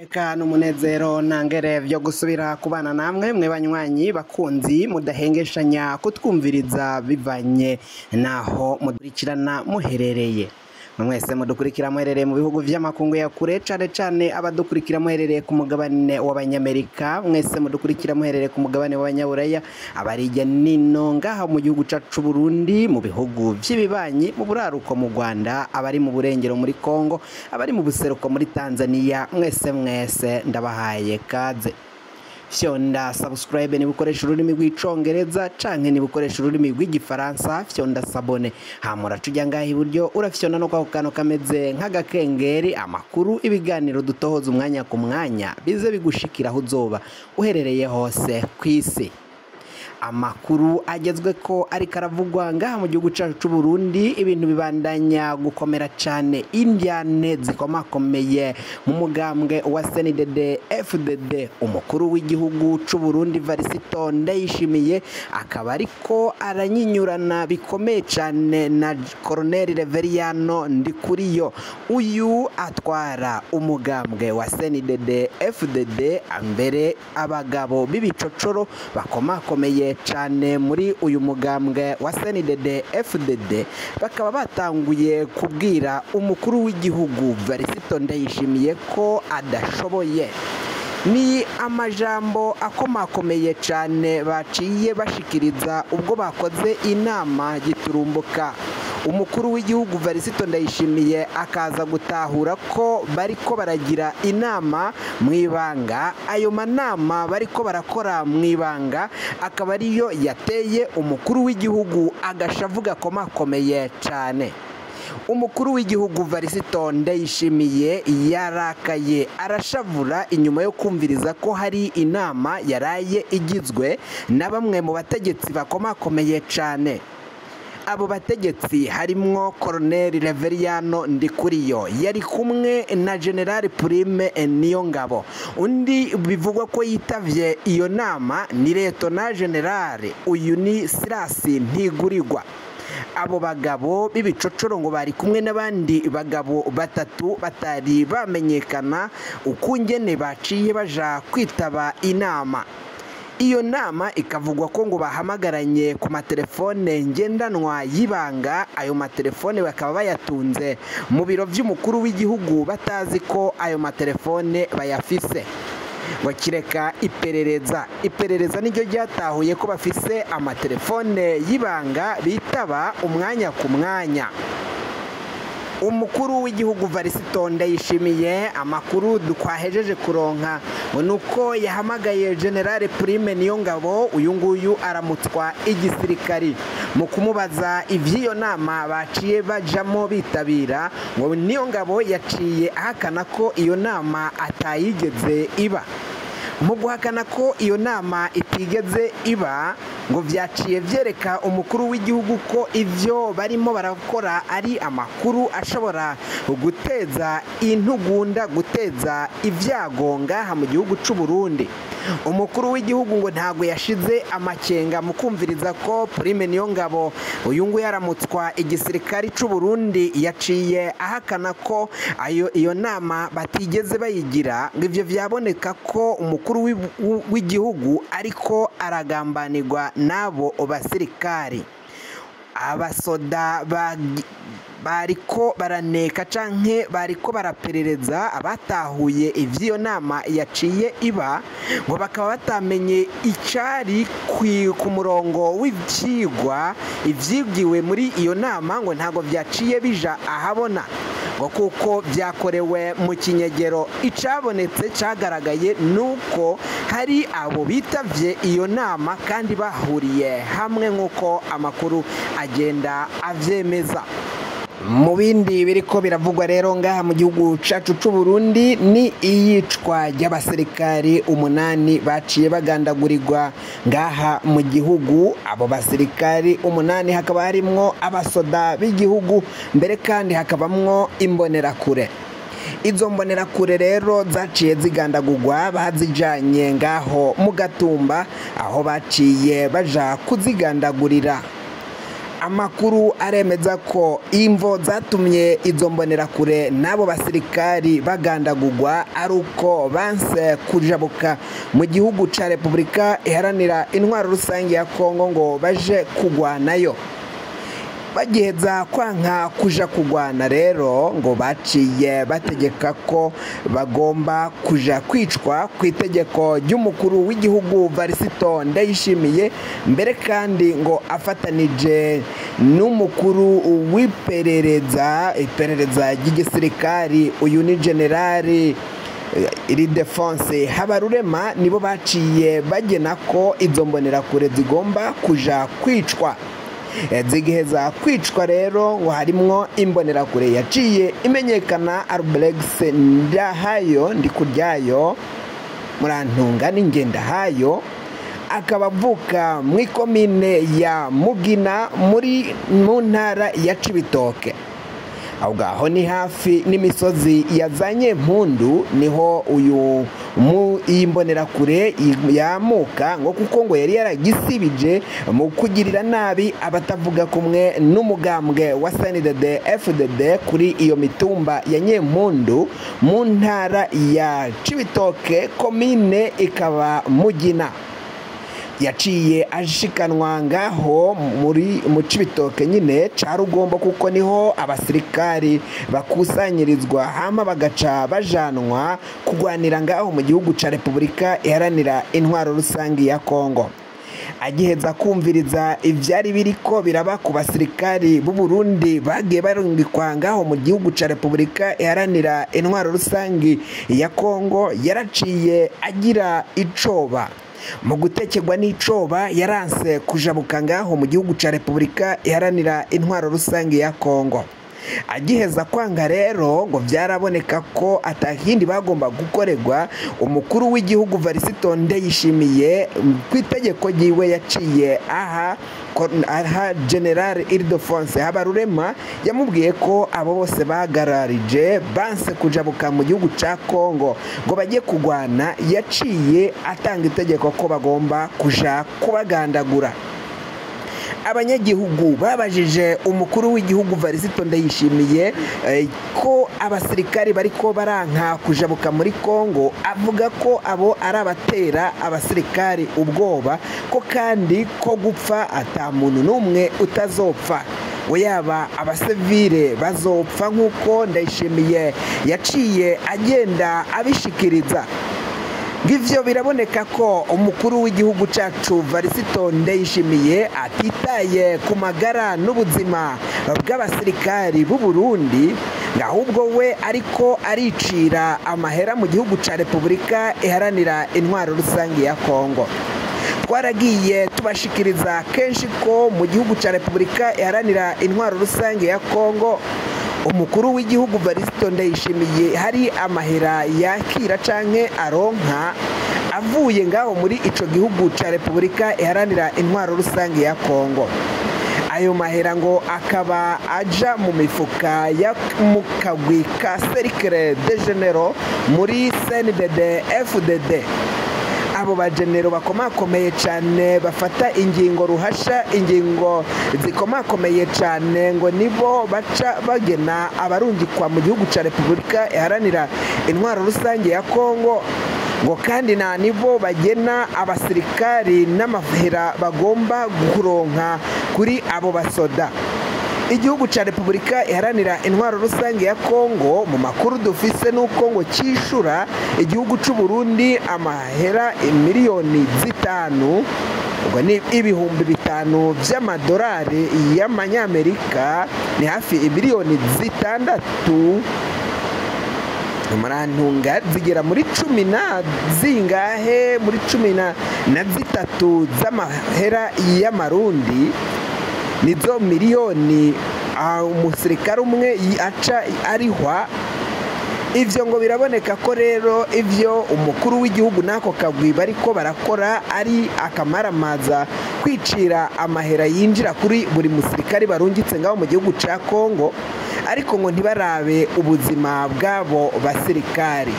Eka n'umunezero ntangere vyo gusubira kubana namwe mwe banywanyi bakunzi mudahengeshanya kutwumviriza bivanye naho mudukurikirana muherereye. Mwese mudukurikira muherereye mu bihugu vy'amakungu ya kure, cane cane abadukurikira muherereye ku mugabane w'Abanyamerika, mwese mudukurikira muherereye ku mugabane w'Abanyaburaya, abarijya nino ngaha mu gihugu cacu Burundi, mu bihugu vy'ibibanyi, mu buraruko mu Rwanda, abari mu burengero muri Kongo, abari mu buseruko muri Tanzania, mwese mwese ndabahaye kaze. Fyonda subscribe niba ukoresha ururimi rw'icongereza canke niba ukoresha ururimi rw'igifaransa, fyonda s'abonner. Hama uraca uja ngaha iburyo urafyonda no kwako kantu kameze nk'agakengeri, amakuru, ibiganiro dutohoza umwanya ku mwanya bize bigushikira aho uzoba uherereye hose kw'isi. Amakuru agezweko ariko aravugwa ngaha mu gihugu cacu c'u Burundi, ibintu bibandanya gukomera cane, indyane zikomakomeye mu mugambwe wa CNDD FDD. Umukuru w'igihugu c'u Burundi Varisito Ndayishimiye akaba ariko aranyinyurana bikomeye cane na Colonel Reveriyano Ndikuriyo. Uyu atwara umugambwe wa CNDD FDD, ambere abagabo b'ibicocoro bakomakomeye cane muri uyu mugambwe wa CNDD FDD, bakaba batanguye kubwira umukuru w'igihugu Varisito Ndayishimiye ko adashoboye. Ni amajambo akomakomeye cane baciye bashikiriza ubwo bakoze inama giturumbuka. Umukuru w'igihugu Varisito Ndayishimiye akaza gutahura ko bariko baragira inama mw'ibanga. Ayo manama bariko barakora mw'ibanga akaba ariyo yateye umukuru w'igihugu agashavu gakomakomeye cane. Umukuru w'igihugu Varisito Ndayishimiye yarakaye arashavura inyuma yo kumviriza ko hari inama yaraye igizwe na bamwe mu bategetsi bakomakomeye cane. Abo bategetsi harimwo Colonel Reveriyano Ndikuriyo, yari kumwe na General Prime Niyongabo. Undi bivugwa ko yitavye iyo nama ni Letona General, uyu ni Sirasi Ntigurirwa. Abo bagabo b'ibicocoro ngo bari kumwe n'abandi bagabo batatu batari bamenyekana ukungene baciye baja kwitaba inama. Iyo nama ikavugwa ko ngo bahamagaranye ku matelefone ngendanwa y'ibanga, ayo matelefone bakaba bayatunze mu biro vy'umukuru w'igihugu batazi ko ayo matelefone bayafise. Ngo kireka iperereza, iperereza niryo ryatahuye ko bafise amatelefone y'ibanga bitaba umwanya ku mwanya. Umukuru w'igihugu Varisito Ndayishimiye, amakuru dukwahejeje kuronka ngo nuko yahamagaye General Prime Niyongabo, uyu nguyu aramutswa igisirikari, mu kumubaza ivy'iyo nama baciye bajamo bitabira, ngo Niyongabo yaciye ahakana ko iyo nama atayigeze iba. Mu guhakana ko iyo nama itigeze iba, ngo vyaciye vyereka umukuru w'igihugu ko ivyo barimo barakora ari amakuru ashobora guteza intugunda, guteza ivyago ngaha mu gihugu c'u Burundi. Umukuru w'igihugu ngo ntago yashize amakenga mu kumviriza ko Prime Niyongabo uyu nguyu yaramutswa igisirikari c'u Burundi yaciye ahakana ko ayo iyo nama batigeze bayigira, ngo ivyo vyaboneka ko umukuru w'igihugu ariko aragambanirwa n'abo basirikari. Abasoda bariko baraneka canke bariko baraperereza abatahuye ivy'iyo nama yaciye iba, ngo bakaba batamenye icari ku murongo w'ivyigwa, ivyigiwe muri iyo nama ngo ntago vyaciye bija ahabona, ngo kuko vyakorewe mu kinyegero. Icabonetse cagaragaye nuko hari abo bitavye iyo nama kandi bahuriye hamwe nk'uko amakuru agenda avyemeza. Mu bindi biriko biravugwa rero ngaha mu gihugu cacu c'u Burundi ni iyicwa ry'abasirikari 8 baciye bagandagurirwa ngaha mu gihugu. Abo basirikari 8 hakaba harimwo abasoda b'igihugu, mbere kandi hakabamwo imbonerakure. Izo mbonerakure rero zaciye zigandagurwa, bazijanye ngaho mu Gatumba aho baciye baja kuzigandagurira. Amakuru aremeza ko imvo zatumye izo mbonerakure n'abo basirikari bagandagurwa ari uko banse kujabuka mu gihugu ca Repubulika Iharanira Intwaro Rusange ya Kongo ngo baje kugwanayo. Bagiheza kwanka kuja kugwana rero ngo baciye bategeka ko bagomba kuja kwicwa ku itegeko ry'umukuru w'igihugu Varisito Ndayishimiye, mbere kandi ngo afatanije n'umukuru w'iperereza iperereza ry'igisirikari, uyu ni Generali Ildefonse Habarurema, nibo baciye bagena ko izo mbonerakure zigomba kuja kwicwa. Zigiheza kwicwa rero ngo harimwo imbonerakure yaciye imenyekana Arblex Ndahayo Ndikuryayo, murantunga n'Ingendahayo, akaba avuka mu ikomine ya Mugina muri mu ntara ya Cibitoke. Aho ngaho ni hafi n'imisozi ya za Nyempundu, niho uyu mu iyi mbonerakure yamuka, ngo kuko ngo yari yaragisibije mu kugirira nabi abatavuga kumwe n'umugambwe wa CNDD FDD kuri iyo mitumba ya Nyempundu mu ntara ya Cibitoke, komine ikaba Mugina. Yaciye ashikanwa ngaho muri mu Cibitoke nyine ca Rugombo, kuko niho abasirikari bakusanyirizwa hama bagaca bajanwa kugwanira ngaho mu gihugu ca Repubulika Iharanira Intwaro Rusange ya Kongo. Agiheza kumviriza ivyari biriko biraba ku basirikari b'u Burundi bagiye barungikwa ngaho mu gihugu ca Repubulika Iharanira Intwaro Rusange ya Kongo, yaraciye agira icoba. Mu gutekerwa n'icoba yaranse kujabuka ngaho mu gihugu ca Repubulika Iharanira Intwaro Rusange ya Kongo. Agiheza kwanga rero ngo vyaraboneka ko atakindi bagomba gukorerwa, umukuru w'igihugu Varisito Ndayishimiye ku itegeko ryiwe yaciye aha General Ildefonse Habarurema yamubwiye ko abo bose bahagararije banse kujabuka mu gihugu ca Kongo ngo bajye kugwana, yaciye atanga itegeko ko bagomba kuja kubagandagura. Abanyagihugu babajije umukuru w'igihugu Varisito Ndayishimiye ko abasirikari bariko baranka kujabuka muri Kongo, avuga ko abo ari abatera abasirikari ubwoba, ko kandi ko gupfa ata muntu n'umwe utazopfa, ngo yaba abasivile bazopfa nk'uko Ndayishimiye yaciye agenda abishikiriza. Ngivyo biraboneka ko umukuru w'igihugu cacu Varisito Ndayishimiye atitaye ku magara n'ubuzima bw'abasirikari b'u Burundi, ahubwo we ariko aricira amahera mu gihugu ca Repubulika Iharanira Intwaro Rusange ya Kongo. Twaragiye tubashikiriza kenshi ko mu gihugu ca Repubulika Iharanira Intwaro Rusange ya Kongo umukuru w'igihugu Varisito Ndayishimiye hari amahera yakira canke aronka avuye ngaho muri ico gihugu ca Repubulika Iharanira Intwaro Rusange ya Kongo. Ayo mahera ngo akaba aja mu mifuka ya mu kagwi ka Cercle de Généraux muri CNDD FDD. Abo bagenero bakomakomeye cane bafata ingingo ruhasha, ingingo zikomakomeye cane, ngo nibo baca bagena abarungikwa mu gihugu ca Repubulika Iharanira Intwaro Rusange ya Kongo, ngo kandi na nibo bagena abasirikari n'amahera bagomba kuronka kuri abo basoda. Igihugu ca Repubulika Iharanira Intwaro Rusange ya Kongo mu makuru dufise nuko ngo cishura igihugu c'u Burundi amahera miliyoni 5, ubwo ni 5,000 vy'amadolari y'amanyamerika, ni hafi miliyoni 6 murantunga zigera muri 10 na zingahe, muri 13 z'amahera y'amarundi, nizo miliyoni umusirikare umwe aca arihwa. Ivyo ngo biraboneka ko rero ivyo umukuru w'igihugu nako kagwi bariko barakora ari akamaramaza kwicira amahera yinjira kuri buri musirikare barungitse ngaho mu gihugu ca Kongo, ariko ngo ntibarabe ubuzima bwabo basirikari.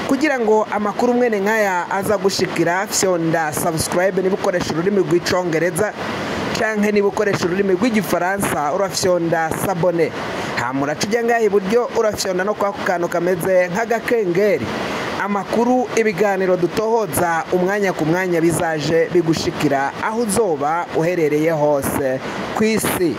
Kugira ngo amakuru mwene nkaya aza gushikira, fyonda subscribe niba ukoresha ururimi rw'icongereza, Canke niba ukoresha ururimi rw'igifaransa urafyonda s'abonner. Hama uraca ujya ngaha iburyo, urafyonda no kwako kantu kameze nk'agakengeri. Amakuru, ibiganiro dutohoza umwanya ku mwanya bizaje bigushikira aho uzoba uherereye hose ku isi.